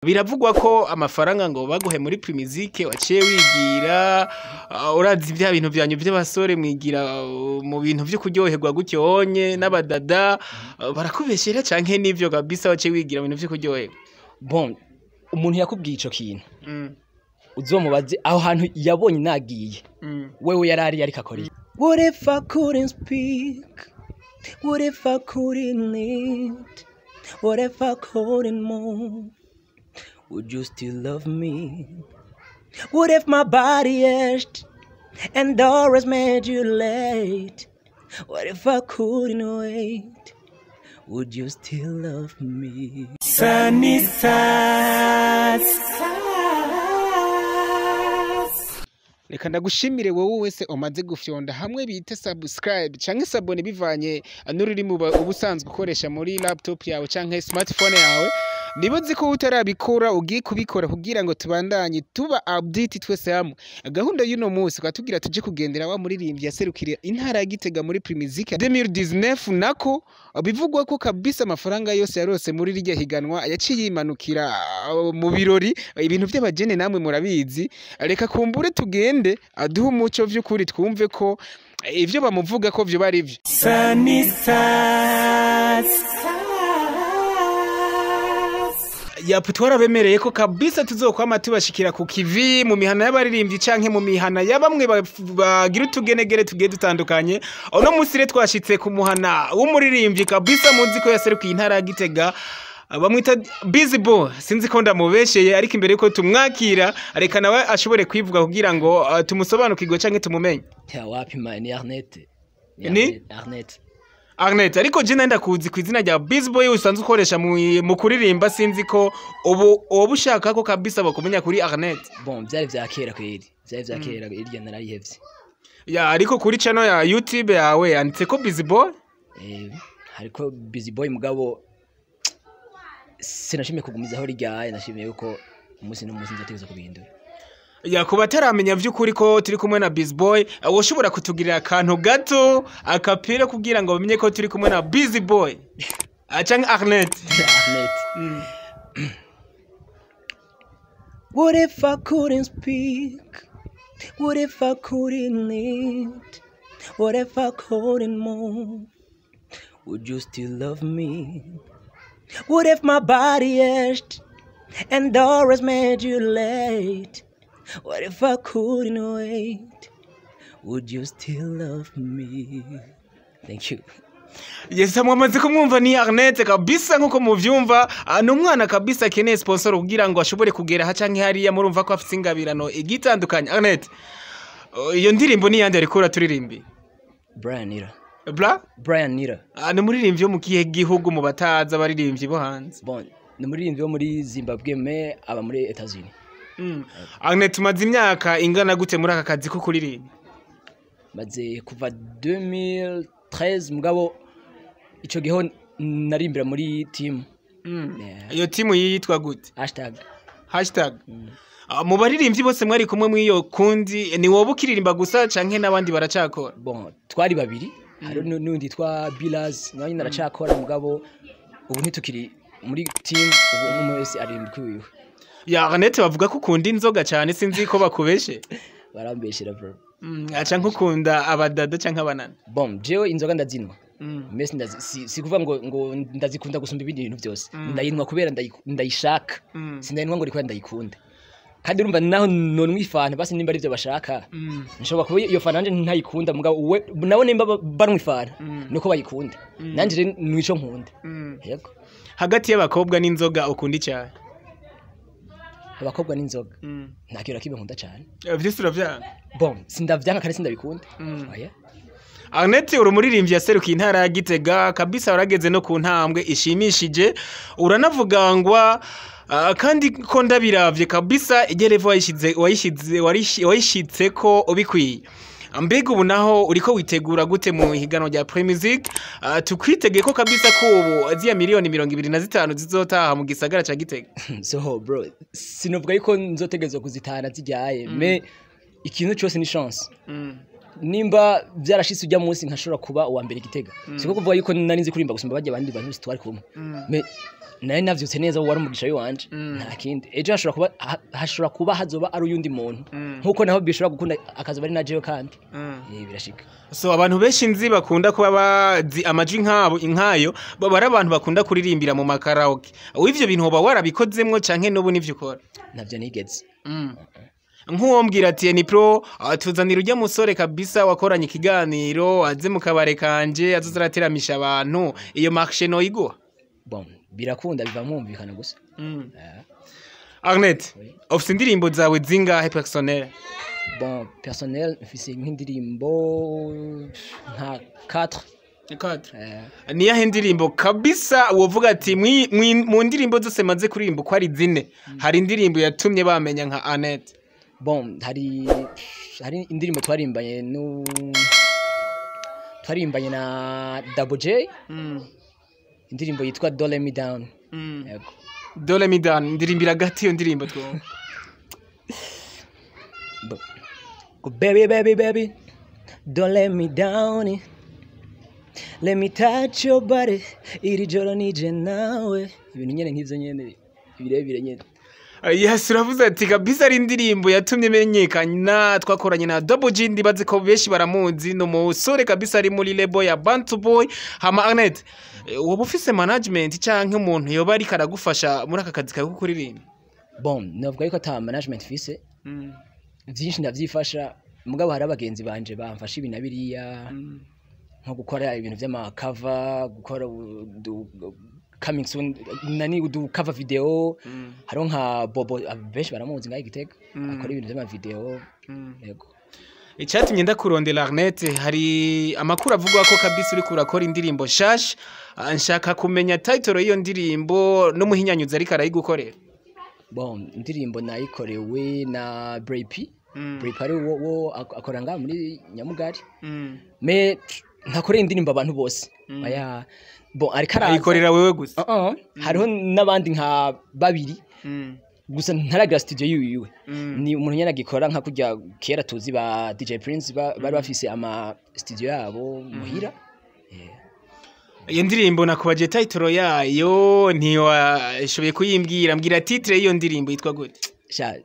Biravugwa ko amafaranga ngo baguhe muri Primusic waciye wigira, urazi bya bintu byanyu by'abasore mwigira mu bintu byo kuryoherwa gutyo onye n'abadada, barakubeshyera canke n'ivyo kabisa waciye wigira mu bintu byo kuryoherwa? Bon, umuntu yakubwiye ico kintu, uzomubaze aho hantu yabonye nagiye. Wewe yarari ariko akora iki? What if I couldn't speak? What if I couldn't eat? What if I couldn't move? Would you still love me? What if my body ached and always made you late? What if I couldn't wait? Would you still love me? Sunny Sas. Reka ndagushimire wowe wese umaze gufyonda hamwe bita subscribe canke s'abonner bivanye n'ururimi uba usanzwe ukoresha muri laptop yawe canke smartphone yawe. Niba uzi ko utarabikora, ugiye kubikora kugira ngo tubandanye tuba update twese hamwe. Gahunda y'uno munsi twatubwira tuje kugendera wa muririmbyi yaserukira intara ya Gitega muri Primusic 2019, nako bivugwa ko kabisa amafaranga yose yarose muri rirya higanwa yaciye yimanukira mu birori, ibintu by'abagene namwe murabizi. Reka kumbure tugende aduhe umuco vy'ukuri, twumve ko ivyo bamuvuga ko vyo bari vyo. Sunny Sas. Yapu, twarabemereye ko kabisa tuzokwama tubashikira ku kivi mu mihana y'abaririmbyi canke mu mihana ya bamwe bagira utugenegere tugiye dutandukanye. Uno musi rero twashitse ku muhana w'umuririmbyi kabisa muzi ko yaserukiye intara ya Gitega, bamwita Busy Boy. Sinzi ko ndamubesheye, ariko imbere yuko tumwakira reka nawe ashobore kwivuga kugira ngo tumusobanukirwe canke tumumenye. Ya, wapi man, ni Arnett. Ni? Arnett. Arnett, ariko je nenda kuzi ku izina rya Busy Boy usanzwe ukoresha mu kuririmba. Sinzi ko ubu uba ushaka ko kabisa bakumenya kuri Arnett. Bon, vyari vya kera kweri. Vyari vya kera, irya narayihevye. Ya, ariko kuri channel ya YouTube yawe yanditse ko Busy Boy. Eh, hariko Busy Boy, mugabo sinashimye kugumizaho riryaye, nashimiye yuko umunsi n'umunsi nzotegerezwa kubihindura. Ya, kuba ataramenya vy'ukuri ko turi kumwe na Busy Boy, woshobora kutugirira akantu gato akapira kugira ngo bamenye ko turi kumwe na Busy Boy canke Arnett? Arnett. What if I couldn't speak? What if I couldn't eat? What if I couldn't move? Would you still love me? What if my body ached and always made you late? What if I couldn't wait? Would you still love me? Thank you. Yes, mwamaze kumwumva, ni Arnett kabisa. Nkuko muvyumva, ni umwana kabisa akeneye sponsor kugira ngo ashobore kugera ha canke hariya. Murumva ko afite ingabirano igitandukanye. Arnett, iyo ndirimbo ni yandi ariko uraturimbi? Brian Nira. Bla? Brian Nira. Ni umuririmbyi wo mu kihe gihugu, mu bataza abaririmbyi bo hanze? Bon, ni umuririmbyi wo muri Zimbabwe, mais aba muri Etats-Unis. Arnett, umaze imyaka ingana gute muri aka kazi ko kuririmba? Maze kuva 2013, mugabo ico gihe narimbira muri team. Yeah. Iyo timu yitwa gute? Hashtag. Hashtag. Mu baririmbyi bose mwari kumwe mw'iyo kundi, ni wowe ukiririmba gusa canke n'abandi baracakora? Bon, twari babiri, hari n'undi yitwa Bilaz, nawe nyine aracakora, mugabo ubu ntitukiri muri team, ubu umwe wese aririmba ukwiwe. Ya, Arnett, bavuga ko ukunda inzoga cyane, sinzi ko bakubeshe. Barambeshera, bro. Canke ukunda abadada canke abanana? Bon, jewe inzoga ndazinwa. Mbese ndazi, si kuvuga ngo ndazikunda gusumba ibindi bintu byose. Ndayinwa kubera ndayishaka. Sindayinwa ngo kubera ndayikunda. Kandi urumva naho nonwa ifanta, basi nimba arivyo bashaka. Nshobora kuba iyo fanta nanje ntayikunda, mugabo we nabo nimba banywa ifanta nuko bayikunda. Nanje rero nico nkunda. Yego. Hagati y'abakobwa n'inzoga, ukunda icyayi? Abakobwa n'inzoga. Nta kintu na kimwe nkunda cyane. Vyose uravyanga? Bon, sindavyanka kandi sindabikunda. Oya. Arnett, uri umuririmbyi yaserukiye intara ya Gitega kabisa, warageze no ku ntambwe ishimishije, uranavugangwa, kandi ko ndabiravye kabisa igerevo wayishize wayishitse ko ubikwiye. Mbega ubu naho uriko witegura gute mu higanwa rya Primusic? Tukwitege ko kabisa ko ubu ziya miliyoni 25 zizotaha mu gisagara ca Gitega? So bro, sinovuga yuko nzotegerezwa kuzitahana zijyaye, mais ikintu cyose ni chance. Nimba byarashitse ujya munsi nkashobora kuba uwa mbere Gitega, siko kuvuga yuko nari nzi kuririmba gusumba bajya abandi bantu bose twari kumwe. Mais nari navyutse neza, wari umugisha w'iwanje, nta kindi. Ejo hashobora kuba hazoba ari uyundi muntu, nkuko naho bishobora gukunda akazoba ari na jewe kandi. Birashika. So abantu benshi nzi bakunda kuba bazi amajwi nk'abo inkayo, baba ari abantu bakunda kuririmbira mu makaraoke. Ivyo bintu woba warabikozemwo canke n'ubu nivyo ukora? Navyo nigeze. Nk'uwombwira ati: "Ni pro tuzanira ujya musore kabisa wakoranye ikiganiro, aze mu kabare kanje azoza arateramisha abantu", iyo marché noyiguha? Bon, birakunda, biva mwumvikana gusa. Arnett, ufise indirimbo zawe zingahe personnel? Bon, personnel mfise nk'indirimbo nka 4. Niyahe ndirimbo kabisa wovuga ati mu ndirimbo zose maze kuririmba uko ari zine, hari indirimbo yatumye bamenya nka Annette? Bon, hari indirimbo twarimbanye na Double J, indirimbo yitwa Don't Let Me Down. Yego. Don't Let Me Down, ndirimbira gati iyo ndirimbo twumva. Go baby, baby, baby, don't let me down, let me touch your body, iri joro nije nawe, ibintu nyene nk'ivyo nyene birebire nyene. Yes, uravuze ati kabisa ari indirimbo yatumye menyekana, twakoranye na Double G, ndibaze ko benshi baramuzi, ni umusore kabisa ari muri label ya Bantu Boy. Hama Annette, woba ufise management canke umuntu yoba ariko aragufasha muri aka kazi kawe ko kuririmba? Bon, navuga yuko ata management mfise. Vyinshi ndavyifasha, mugabo hari abagenzi banje bamfasha ibi na biriya, nko gukora ibintu vy'amakava, gukora coming soon nani udu cover video. Hariho nka Bobo, benshi baramuzi ngaho i Gitega, akora ibintu vy'amavideo. Yego. Icyatumye ndakurondera Arnette, hari amakuru avuga ko kabisa uriko urakora indirimbo nshasha. Nshaka kumenya title y'iyo ndirimbo n'umuhinyanyuzi ariko arayigukorera. Bon, indirimbo nayikorewe na Bray P. Bray P ari wo akora ngaha muri Nyamugari. Mais ntakorera indirimbo abantu bose. Oya. Bon, ariko araza. Ayikorera wewe gusa? Hariho n'abandi nka babiri gusa, ntaragira studio yiwiwe. Ni umuntu nyene agikora nka kurya kera tuzi ba DJ Prince bari bafise ama studio yabo muhira. Iyo ndirimbo nakubaje title yayo ntiwashoboye kuyimbwira. Mbwira titre y'iyo ndirimbo, yitwa gute? Sha,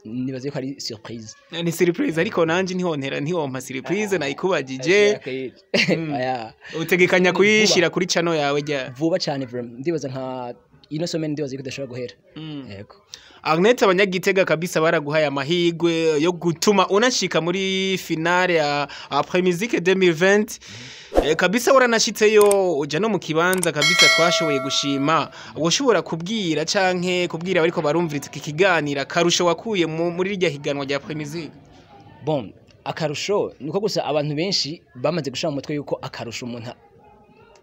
nibaze ko ari surprise. Ni surprise, ariko nanje ntihontera, ntiwompa surprise nayikubajije? Oya. Utegekanya kuyishira kuri channel yawe rya? Vuba cane vraiment, ndibaza nka ino semaine, ndibaza ko idashobora guhera. Yego. Agnete, abanyagitega kabisa baraguhaye amahigwe yo gutuma unashika muri finale ya Primusic 2020. Kabisa waranashitseyo, uja no mu kibanza kabisa twashoboye gushima. Woshobora kubwira canke kubwira bariko barumviriza iki kiganira karusho wakuye muri rirya higanwa rya Primusic? Bon, akarusho niko gusa abantu benshi bamaze gushira mu mutwe yuko akarusho umuntu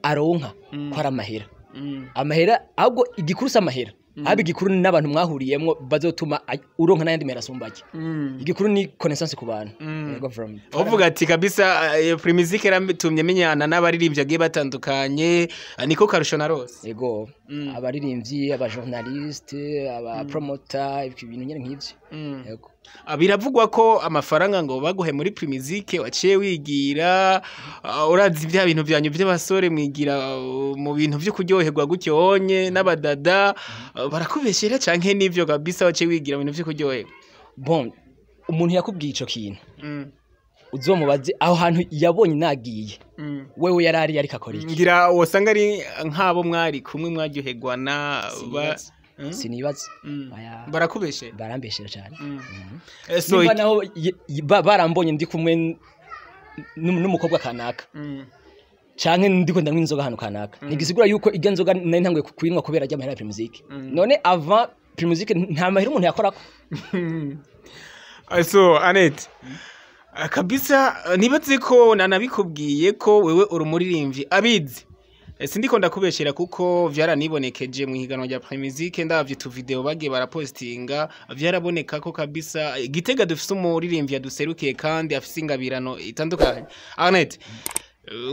aronka ko ari amahera. Amahera, ahubwo igikuru si amahera, ahubwo igikuru ni n'abantu mwahuriyemwo bazotuma uronka n'ayandi mahera asumbake. Igikuru ni connaissance ku bantu. Yego, from Uvuga ati kabisa Primusic yaratumye menyana n'abaririmbyi agiye batandukanye, niko karusho narose. Yego, abaririmbyi, abajournaliste, abapromoter, ibintu nyene nk'ivyo. Yego. Biravugwa ko amafaranga ngo baguhe muri Primusic waciye wigira, urazi bya bintu byanyu by'abasore mwigira mu bintu byo kuryoherwa gutyo onye n'abadada, barakubeshyera canke nivyo kabisa waciye wigira mu bintu byo kuryoherwa? Bon, umuntu yakubwiye ico kintu uzomubaze aho hantu yabonye nagiye, wewe yarari ariko akora iki? Ngira wosanga ari nk'abo mwari kumwe mwaryoherwa na ba... Sinibaza. Sinibaza. Oya. Barakubeshe. Barambeshera cyane. So Nimba naho barambonye ndi kumwe n'umukobwa kanaka canke ndiko ndanywa inzoga ahantu kanaka, ntigisigura yuko irya nzoga nari ntanguye kuyinywa kubera rya mahera ya Primusic. None avant Primusic nta mahera umuntu yakorako? So Annette, kabisa nibaze ko nanabikubwiye ko wewe uri umuririmbyi abizi. Sindiko ndakubeshera kuko vyaranibonekeje mu higanwa rya Primusic, ndavye tu video bagiye barapostinga, vyaraboneka ko kabisa Gitega dufise umuririmbyi yaduserukiye kandi afise ingabirano itandukanye. Annette,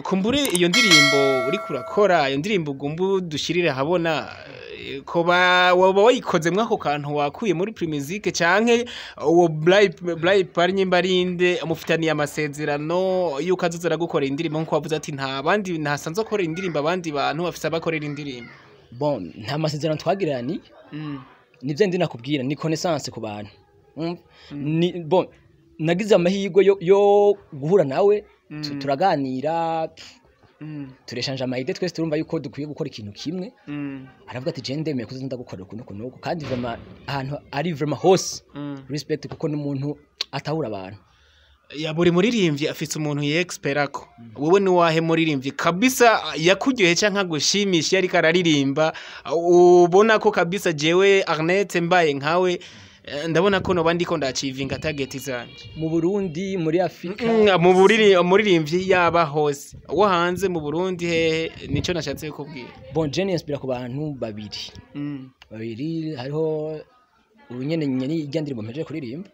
Kumbure iyo ndirimbo uriko urakora, iyo ndirimbo ugomba dushirire habona, koba woba wayikoze mwako kantu wakuye muri Primusic, canke uwo Bly nyimba arinde amufitaniye amasezerano yuko azoza aragukora indirimbo, nkuko wavuze ati nta bandi ntasanzwe akorera indirimbo abandi bantu, bafise abakorera indirimbo? Bon, nta masezerano twagiranye. Nivyo ndi nakubwira, ni connaissance ku bantu. Ni bon, nagize amahirwe yo guhura nawe, turaganira, tureshanje ama idées, twese turumva yuko dukwiye gukora ikintu kimwe. Aravuga ati: "Je ndemeye kuza ndagukorera ukuntu ukuntu uku." Kandi vraiment ahantu ari vraiment hose respect, kuko n'umuntu atahura abantu. Ya, buri muririmbyi afise umuntu yexperako. Wewe ni wahe muririmbyi kabisa yakuryohe canke agushimisha iyo ariko araririmba, ubona ko kabisa jewe Arnette mbaye nkawe, ndabona ko noba ndiko ndacivinga target zanje? Mu Burundi, muri Afrika? Mu buriri umuririmbyi yaba hose, uwo hanze, mu Burundi, hehe, nico nashatse kukubwira. Bon, je inspira ku bantu babiri. Babiri, hariho urunyene nyene irya ndirimbo mpejeje kuririmba,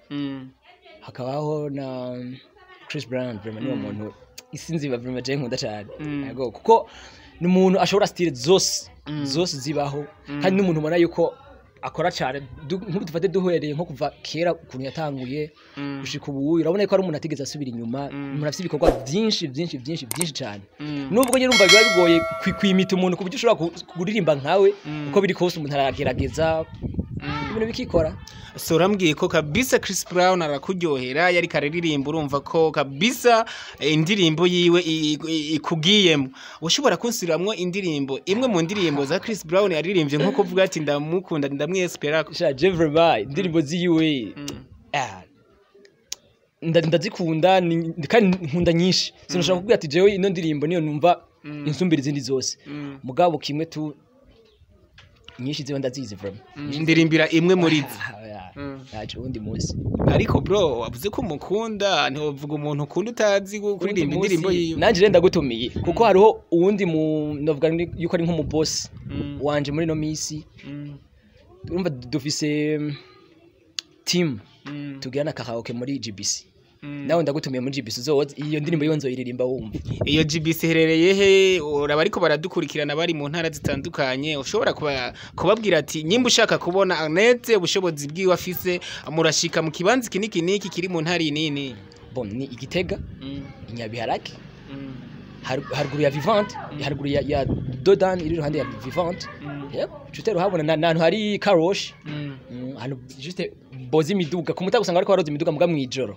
hakabaho na Chris Brown. Vraiment niwo muntu isi nziba vraiment je nkunda cyane. Yego, kuko ni umuntu ashobora style zose zose zibaho, kandi n'umuntu ubona yuko akora cyane. Nk'ubu dufate duhereye nko kuva kera ukuntu yatanguye gushika ubu, urabona ko ari umuntu atigeze asubira inyuma, umuntu afite ibikorwa byinshi byinshi byinshi byinshi cyane. Nubwo nyine urumva biba bigoye kwimita umuntu ku buryo ushobora kuririmba nkawe, uko biri kose umuntu aragerageza, ibintu bikikora. So urambwiye ko kabisa Chris Brown arakuryohera, yariko araririmba urumva ko kabisa indirimbo yiwe ikugiyemo. Ushobora kunsubiramwo indirimbo imwe mu ndirimbo za Chris Brown yaririmbye, nko kuvuga ati ndamukunda, ndamwesperako? Sha, je vraiment indirimbo ziwe ndazikunda, kandi nkunda nyinshi. Sinashobora kukubwira ati jewe ino ndirimbo niyo numva insumbira izindi zose. Mugabo kimwe tu, nyinshi ziba ndazizi vraiment. Ndirimbira imwe muri zo. Yaje uwundi munsi. Ariko bro, wavuze ko umukunda, ntiwovuga umuntu ukunda utazi kuririmba indirimbo yiwe. Nanje rero ndagutumiye, kuko hariho uwundi mu ndavuga yuko ari nk'umubosi wanje muri ino misi. Urumva dufise team, tugirana karaoke muri GBC. Nawe ndagutumiye muri GBC, uzoze iyo ndirimbo yiwe nzoyiririmba wumva. Iyo GBC iherereye he? Uraba ariko baradukurikirana bari mu ntara zitandukanye, ushobora kubabwira ati nyimba ushaka kubona Annette, ubushobozi bwiwe afise, murashika mu kibanza iki niki niki kiri mu ntara iyi nini? Bon, ni Igitega, Inyabiharage, haruguru ya Vivante, haruguru ya Dodan iri iruhande ya Vivante. Yep, juste uhabona nahantu hari car wash, ahantu juste boza imiduga ku mutaga, usanga bariko baroza imiduga muga mwijoro.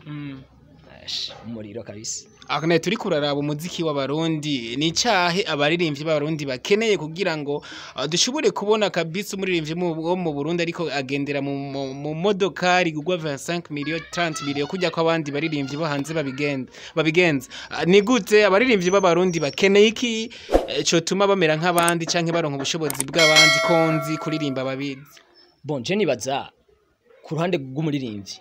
Ash, umuriro kabisa. Annette, turiko uraraba umuziki w'Abarundi, ni icahe abaririmbyi b'Abarundi bakeneye kugira ngo dushobore kubona kabisa umuririmbyi wo mu Burundi ariko agendera mu modokari igurwa 25 million, 30 million, kujya ko abandi baririmbyi bo hanze babigenza? Ni gute abaririmbyi b'Abarundi bakeneye iki cotuma bamera nk'abandi canke baronka ubushobozi bw'abandi, konzi kuririmba babizi? Bon, je nibaza ku ruhande rw'umuririmbyi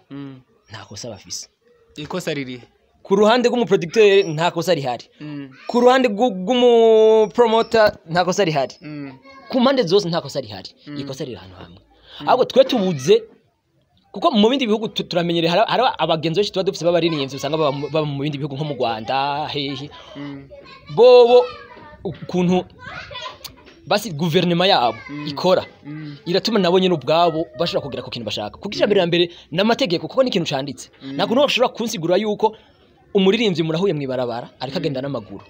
nta kosa bafise. Ikosa riri? Ku ruhande rw'umuproducteur nta kosa rihari. Ku ruhande rw'umupromoter nta kosa rihari. Ku mpande zose nta kosa rihari. Ikosa riri ahantu hamwe, ahubwo twe tubuze, kuko mu bindi bihugu turamenyereye, hari abagenzi benshi tuba dufise b'abaririmbyi, usanga baba mu bindi bihugu nko mu Rwanda hehe. Bobo ukuntu basi guverinoma yabo ikora iratuma nabo nyene ubwabo bashobora kugera ku kintu bashaka, kuko icya mbere na mbere n'amategeko, kuko ni ikintu canditse. Ntabwo n'uwo bashobora kunsigura yuko umuririmbyi murahuye mw'ibarabara ariko agenda n'amaguru,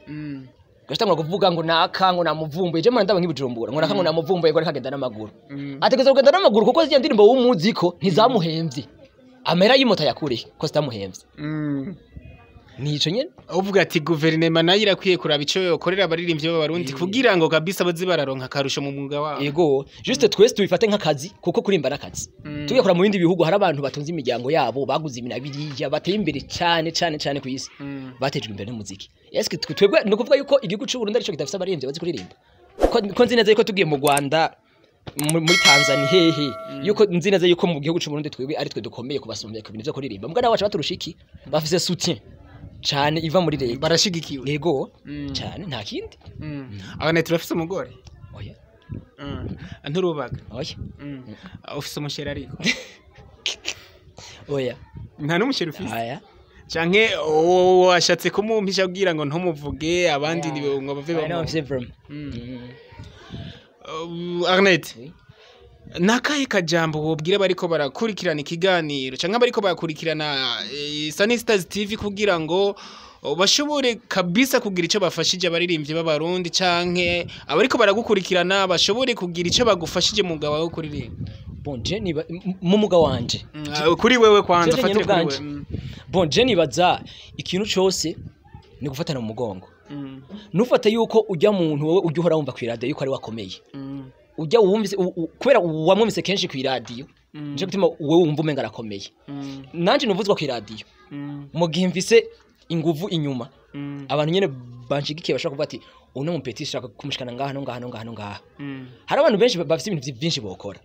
ugasanga kuvuga ngo naka ngo namuvumbuye. Je ndaba nk'ibujumbura, ngo naka ngo namuvumbuye, ngo ariko agenda n'amaguru. Ategerezwa kugenda n'amaguru, kuko ziriya ndirimbo w'umuzi ko ntizamuhemvye, amahera y'imoto yakureye ko zitamuhemvye. Nico nyene. Uvuga ati guverinoma nayo irakwiye kuraba ico yokorera abaririmbyi b'Abarundi kugira ngo kabisa baze bararonka akarusho mu mwuga wabo. Yego, juste twese tubifate nk'akazi, kuko kurimba n'akazi. Tugakora mu bindi bihugu, hari abantu batunze imiryango yabo, baguze ibintu biriya, bateye imbere cyane cyane cyane ku isi, batejwe imbere n'umuziki. Eske twebwe ni ukuvuga yuko igihugu cy'u Burundi arico kidafise abaririmbyi bazi kuririmba? Ko nzi neza yuko tugiye mu Rwanda, muri Tanzania, hehe, yuko nzi neza yuko mu gihugu cy'u Burundi twebwe ari twe dukomeye kubasumbya ku bintu vyo kuririmba. Mbwa nawe baca baturusha iki? Bafise soutien cane iva muri leta. Barashigikiwe. Yego, cane, nta kindi. Abana, turafise umugore? Oya. Nturubaka? Oya. Ufise umusheri ariko? Oya. Nta n'umusheri ufise? Oya. Canke washatse kumumpisha kugira ngo ntumuvuge abandi ngo bave I know bamu. I'm vraiment. Arnett, Oui. nakahe kajambo wobwira bariko barakurikirana ikiganiro canke bariko barakurikirana Sunny Stars TV kugira ngo bashobore kabisa kugira ico bafashije abaririmbyi b'Abarundi, canke abariko baragukurikirana bashobore kugira ico bagufashije mu mwuga wawe wo kuririmba? Bon, je niba mu muga wanje. Kuri wewe kwanza. Je fatire nyene kuri ubwanje. wewe. Bon, je nibaza ikintu cose ni gufatana mu mugongo. Nufate yuko ujya muntu wowe ujya uhora wumva ku radio yuko ari wakomeye. Ujya wumvise kubera wamwumvise kenshi ku radio, nico gituma wowe wumva umenga arakomeye. Nanje nuvuzwa ku radio, mu gihe mvise inguvu inyuma, abantu nyene banshigikiye bashobora kuvuga ati uno mupeti shaka kumushikana ngaha no ngaha no ngaha no ngaha. Hari abantu benshi bafise ibintu byinshi bokora.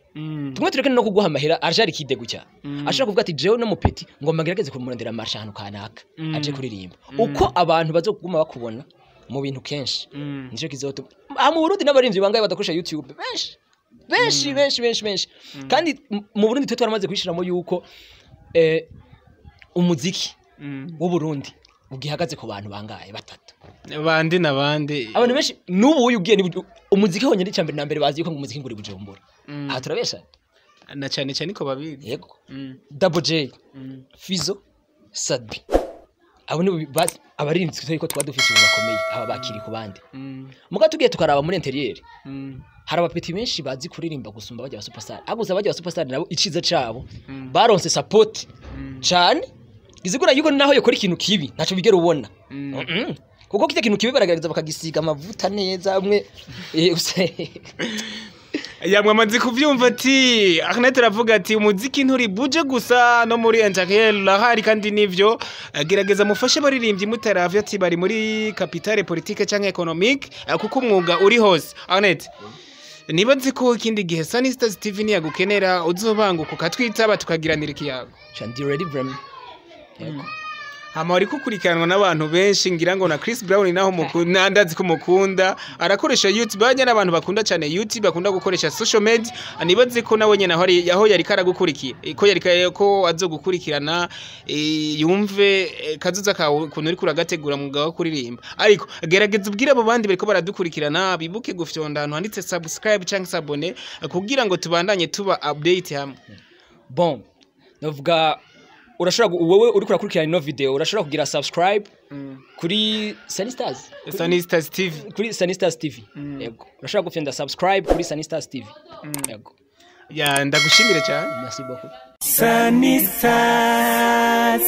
Tumwe tureke no kuguha amahera aje arikide gutya, ashobora kuvuga ati jewe no mupeti ngomba ngerageze kumurondera marché ahantu kanaka aje kuririmba. Uko abantu bazokuguma bakubona mu bintu kenshi, nico kizotuma. Aha mu Burundi n'abarimvyi bangaye badakoresha YouTube? Benshi, benshi, benshi, benshi, benshi. Kandi mu Burundi twe twaramaze kwishiramo yuko umuziki w'u Burundi ugihagaze ku bantu bangaye? Batatu. Bandi na bandi? Abantu benshi n'ubu uyu ugiye umuziki honyine, icambere na mbere bazi yuko ngo umuziki nguri Bujumbura. Aha turabesha? Na cyane cyane ko babizi. Yego. Double J, Fizo, Sadbi, abo ni abaririmbyi twari ko tuba dufise ubu bakomeye, aba bakiri ku bandi. Muga tugiye tukaraba muri intérieur, hari abapeti benshi bazi kuririmba gusumba bajya ba superstar. Ahubwo gusa bajya ba superstar nabo iciza cabo baronse support cane, izigura yuko naho yokora ikintu kibi ntaco bigera ubona. Kuko kirya kintu kibi baragerageza bakagisiga amavuta neza amwe Yamwamaze kuvyumva ati Arnett aravuga ati umuziki nturi buje gusa, no muri intérieur urahari. Kandi nivyo, gerageza mufashe baririmbyi mutaravye ati bari muri capitale politique canke économique, kuko umwuga uri hose. Arnett, niba nzi ko ikindi gihe Sunny Stars TV niyagukenera uzobanguka ukatwitaba tukagiranira ikiyago. Sha, ndi ready vraiment. Yego. Hama wari kukurikiranwa n'abantu benshi, ngira ngo na Chris Brown naho mukunda, ndazi ko mukunda, arakoresha YouTube. Banya n'abantu bakunda cyane YouTube, bakunda gukoresha social media. Nibaze ko nawe nyene aho ari aho yari karagukurikiye, ko yari ko azogukurikirana, yumve kazoza kawe ukuntu uriko uragategura mu wo kuririmba. Ariko gerageza ubwire abo bandi bariko baradukurikirana bibuke gufyonda ahantu handitse subscribe cyangwa s'abonner kugira ngo tubandanye tuba update hamwe. Bon, navuga urashobora wowe uriko urakurikirana ino video urashobora kugira subscribe kuri Sunny Stars. Sunny Stars TV. Kuri Sunny Stars TV. Yego, urashobora gufyonda subscribe kuri Sunny Stars TV. Yego. Ya, ndagushimire cyane. Merci beaucoup. Sunny Stars.